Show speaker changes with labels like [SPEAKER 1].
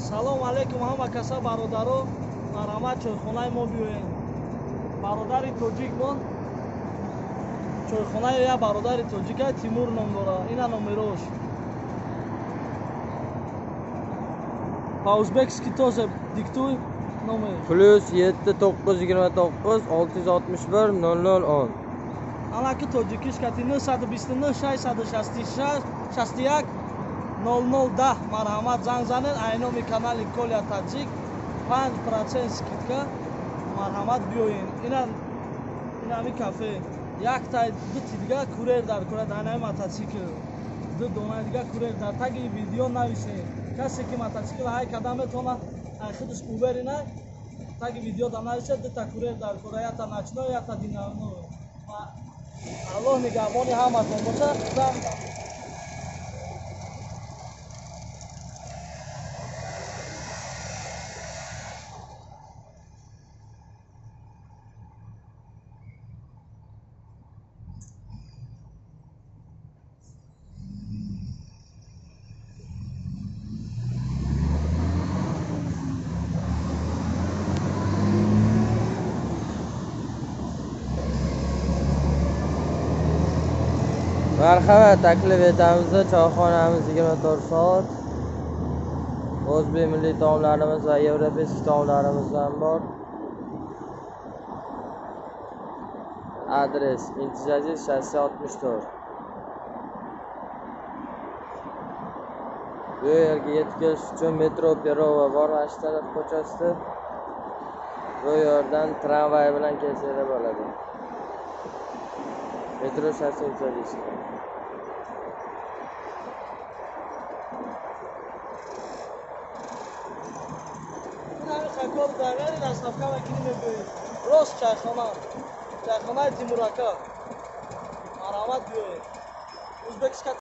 [SPEAKER 1] Салом алейкум ҳама каса бародаро, марҳамат чойхонаи мо биёед. Бародари тоҷикмон чойхонаи як бародари тоҷика Тимур ном дора. Ина номерош. По-узбекски тоже диктуй номер.
[SPEAKER 2] Плюс 7 929 661 00 10.
[SPEAKER 1] Анаки тоҷикиш кати 929 666 61 00 10. Марҳамат занг занед. Айноми канали Коля Таджик 5% скидка. Марҳамат биёед. Ина инами кафе. Якта дути дига курьер дар кора дар мотосикл. Ду дона дига курьер дар таги видео нависед. Касе ки мотосикл ҳай карда метавонад, ай худаш Uber на таги видео да нависед, дута курьер дар кора, якта ночной, якта дневной. Аллоҳ нигаҳбони ҳаматон бошад.
[SPEAKER 2] Marhamat, taklif etamiz. Choyxonamiz 24 soat. O'zbek milliy taomlarimiz va yevropeyskiy taomlarimiz ham bor. Adres: Intijaziz shosse 64. Bu yerga yetib kelish uchun metro Perova bor, mana shu taraf ko'chasida. Bu yerdan tramvay bilan kelsanglar bo'ladi. Metro shosse Intijaziz.
[SPEAKER 1] Рост чайхона, чайхонаи Тимур ака. Марҳамат биёед. Узбекиска.